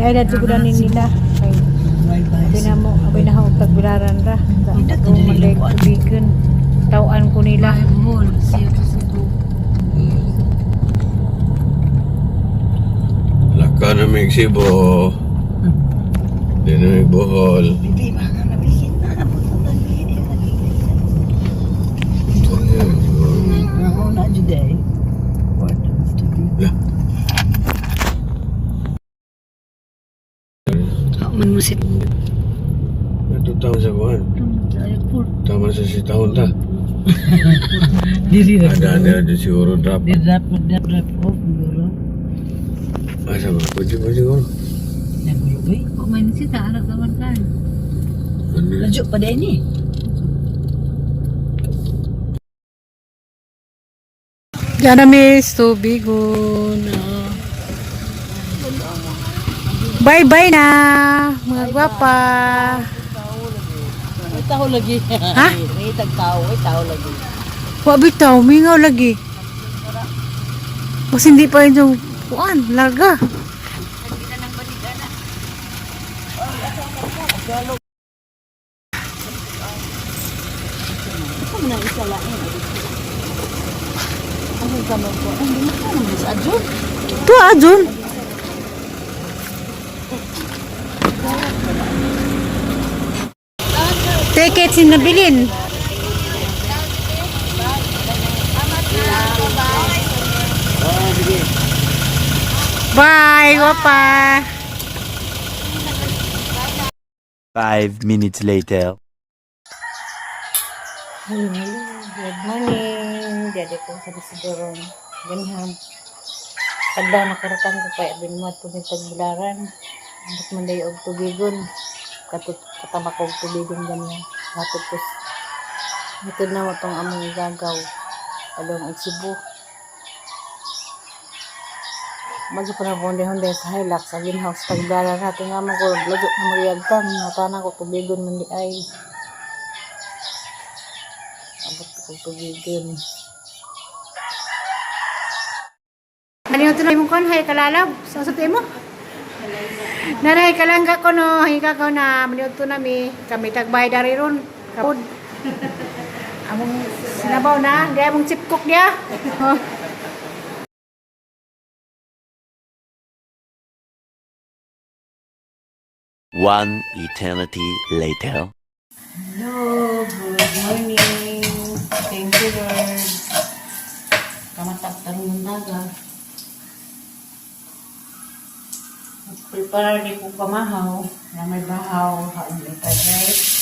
Ay dad siguro ning nila. Kay abi na mo, abi na ho tagbilaran ra. Hindi, Kung manday tubigon. Tawaan ko nila. Buhol, Cebu, Cebu. Laka na may Cebu. Di na may Bohol. Bibi, mga nabigin na. Nabutang nabigin. Ito na yun, siguro. Nauna, Juday. Port of Tubig. La. Man mo si Ito tama sa kuhan. airport. Tama sa sitahon ta. Diri Ada ada ada siguro drop. Di drop, drop, drop off, siguro. Asa ba? Pwede ba siguro? Nagulubi. Kumain sita anak naman kan. Ano? Ladyo pa din eh. Diyan na miss, tubigon. Oh. Bye-bye na, mga gwapa. May tao lagi. Ha? May tagtao, may tao lagi. Wa bitaw, mingaw lagi. Mas hindi pa yun yung kuan, larga. Ito mo nang isa lain. Ang gamot ko. Ang di mo nang sa adjon. Ito ah, Jun. Ticket sinabilin. Bye, gwapa. 5 minutes later. Hello, hello. Good morning. Dede ko sa Isidoro. Ganham. Pagda nakaratang ko kay abin mo at pumitag bularan. Ambot man dayo og tubigon. Katut katabak og tubigon ganyan. Matod ko. Matod na mo tong among igagaw. Along og Cebu. Magyo pa na ko honde sa Hilux sa greenhouse pagbularan natin nga man ko ladyo na magyagtan. Natana ko tubigon man di ay. Abot ko tubigon. Ano yung tuloy mong kon? Hay kalalab. Sa sa mo? Nanay kalangga ko no, hinga ko na maniudto nami kami tagbay dari ron. Kapod. Among sinabaw na, di among chip cook niya. Oh. One eternity later. Hello, good morning. Thank you, Lord. Kamatag tarong daga. Prepare ni ko kamahaw, na may bahaw, haon may fried rice.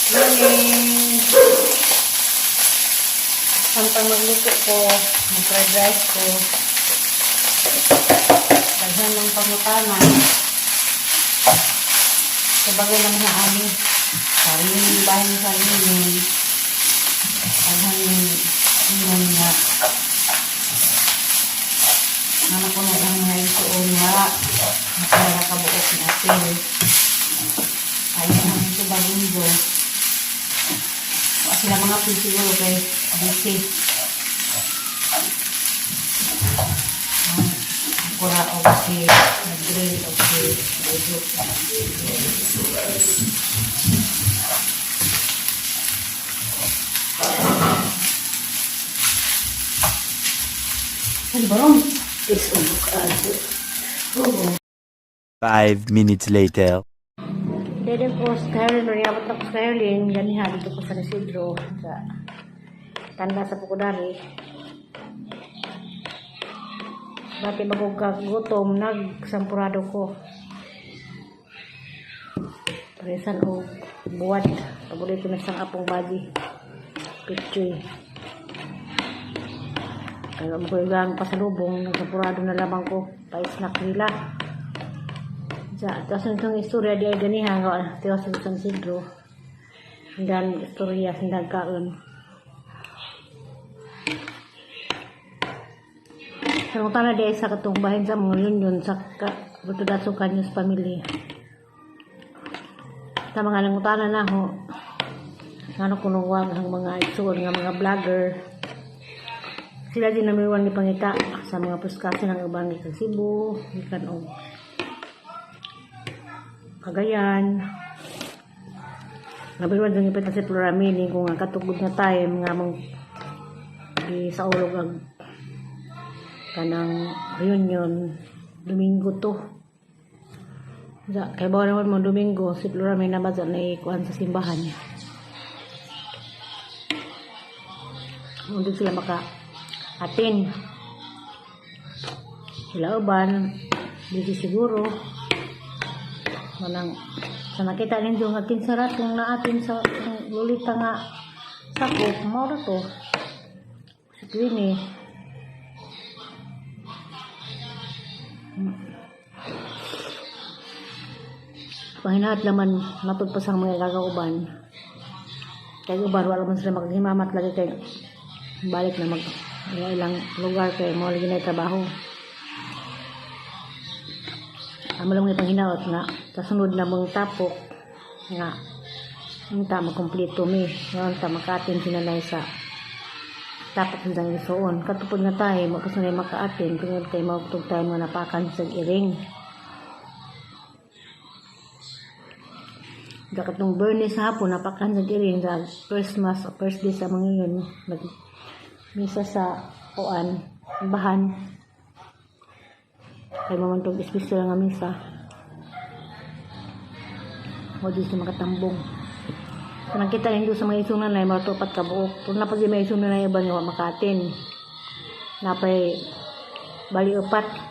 Morning! Samtang magluto ko, mag-fried rice ko, daghan ng pangutana. Sa bagay naman na ani. Sariling bahay sa yun. Daghan yun nga. Anak ko na ang mga isuon nga. Nakara kabuok ni ate. Ayaw ang ito bagong do. Wa sila mga pin siguro kay busy. Kura o si nag-grill o si bujo. Ano ba ron? 5 minutes later. Dede ko sa Caroline, nung ako sa Caroline, ganiha dito ko sa Isidro, sa tanda sa Pukudari. Dati bago gutom, nagsampurado ko. Paresan o buwat. Paborito na siyang apong body. Picture. Kaya mo ko yung pasalubong, nagsampurado na lamang ko. Pa-snack nila. Sa tapos itong istorya di ay ganiha nga tiwas sa San Isidro. Dan istorya sindag kaon. Sa mga tana di ay sa katong bahin sa mga yun yun sa ka, Butudaso Kanyos family. Sa mga nangutana na ho, ngano kuno wag ang mga igsuon nga mga vlogger. Sila din number 1 gipangita sa mga puskaso ng ubang gikan Cebu, gikan og Cagayan. Number 1 din gipangita si Flora Meaning kung ang katugod nga time nga mong di sa ulog ang kanang reunion Domingo to. Kay bawa naman mo Domingo, si Flora may naman sa naikuan sa simbahan. Hindi sila maka atin. Sila uban, busy siguro. Manang sa nakita ninyo nga kinsarat kung naatin sa ang lolita nga sakop, mao ra to. Si Queenie. Panginahat naman matod pa sa mga gagauban. Kay uban wala man sila maghimamat lagi kay balik na mag ilang lugar kay mo lagi na trabaho. Amo lang may panghinaot nga sa sunod na mong tapok nga unta makumpleto mi nga unta makaatin sinanay sa tapok sa isuon. Katupod nga tayo makasunay makaatin tungod kay maugtog tayo mga napakan sa iring. Dapat nung Bernie sa hapon, napakan sa iring sa Christmas o first day sa mga yun. Nag misa sa kuan, bahan. Kay mamantog espesyal nga misa. O di siya makatambong. So, nakita nindo sa mga isong nanay, mga tupat kabuok. Kung napag may isong nanay, ba nga makatin. Napay bali upat.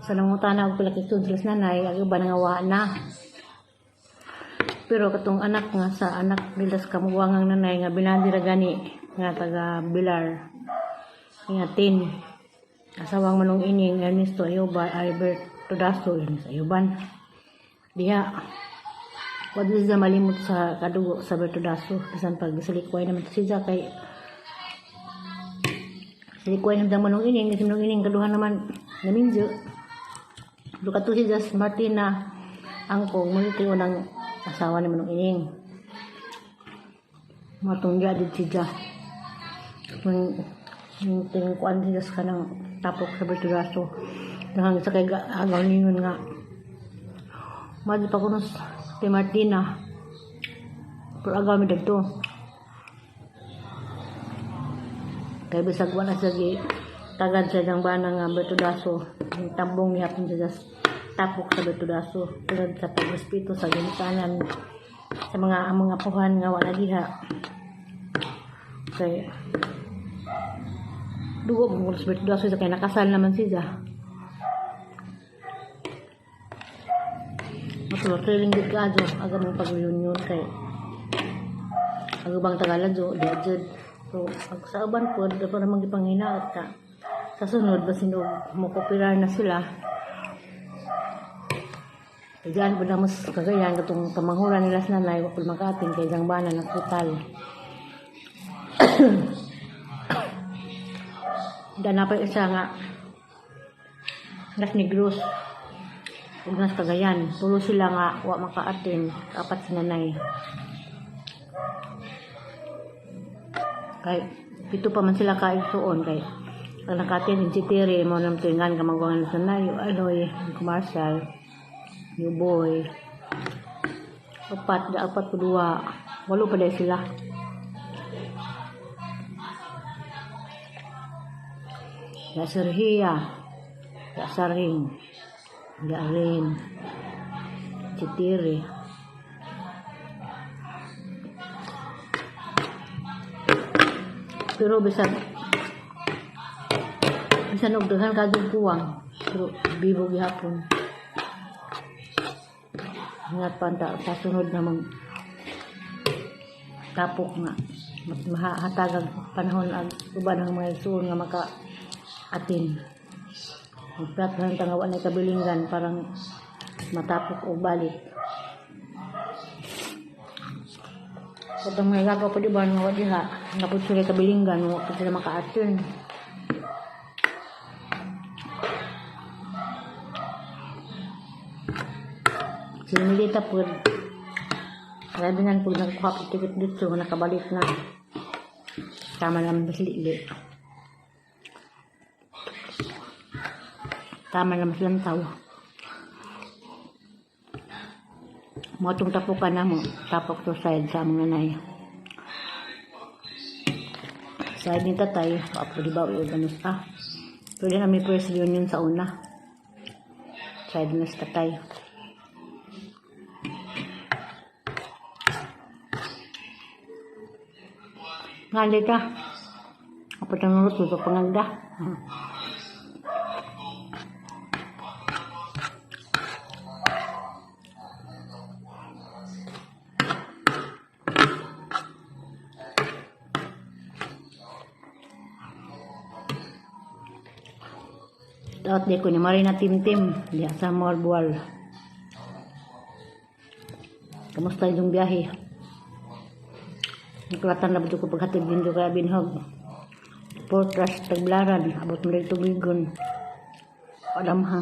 Sa nangutana og pila ka sila sa nanay, ang iba nga wa na. Pero katong anak nga sa anak nila sa kamuwangang nanay nga binadi ra gani nga taga Bilar. Nga tin. Asawang manong ining Ernesto Ayuban, Albert Todaso, Ernesto Ayuban. Diha wa di siya malimot sa kadugo sa Bertodaso bisan pag salikway naman to siya kay salikway naman manong ining kasi manong ining kaduha naman naminjo. Duka to si Jas Martina angkong mo ito unang asawa ni manong ining. Matungga din si Jas. Yung tingkuan si Jas kanang tapok sa Bertodaso. Nahang sa kay agaw ningon nga Madi pa kuno kay Martina. Pero agaw mi dagto. Kay bisag wala siya gi tagad sa dang bana nga Bertodaso. Yung tambong gihapon siya sa tapok sa Bertodaso. Tungod sa pagrespeto sa ginikanan sa mga ang mga puhan nga wala diha. Kay dugo mo sa Bertodaso kay nakasal naman siya. Matulog rin gid ka aga mong pag-reunion kay ang ubang Tagalog di jud. So pag sa uban po dapat namang gipanginaot ka. Sa sunod basin og mo-cooperar na sila. Diyan po na mas Cagayan katong pamanghuran nila sa nanay wa pud makaatin kay dang bana ng hospital. Dan pa isa nga Las Negros ug nas Cagayan. Tulo sila nga wa makaatin, apat si nanay. Kay pito pa man sila kaigsuon kay ang nakatin si Terry mo nang tingan kamangwangan sa nanay, Aloy, commercial, new boy. Apat, da apat ko duwa. Walo pa dahil sila. Ya Serhia, ya Saring, ya Rin, si Terry. Pero bisan bisan og daghan kadtong kuwang, pero bibo gihapon. Ingat pa ta sa sunod na mag tapok nga mahatag ang panahon ang uban ang mga igsuon nga maka atin. Magplat na nga wa na kabilinggan parang matapok og balik. Katong mga gagaw pa di ba nga wa diha, napud sila kabilinggan wa pa sila maka-atin. Si Milita po, grabe nga po nagkuha po ticket dito, nakabalik na. Tama naman mas lili. Tama naman mas lantaw. Mo itong tapukan na mo. Tapok to side sa among nanay. Side ni tatay. Papo di ba o ganun ah. Pwede na may first union sa una. Side na sa tatay. Ngali ka. Apat ang nurot, ito panganda. Out di ko ni Marina Timtim diya sa Morbual. Kamusta yung biyahe? Nakulatan na ba ko paghatid din do kay Binhog? Portras Taglaran, abot mo rin tubigon. Alam ha.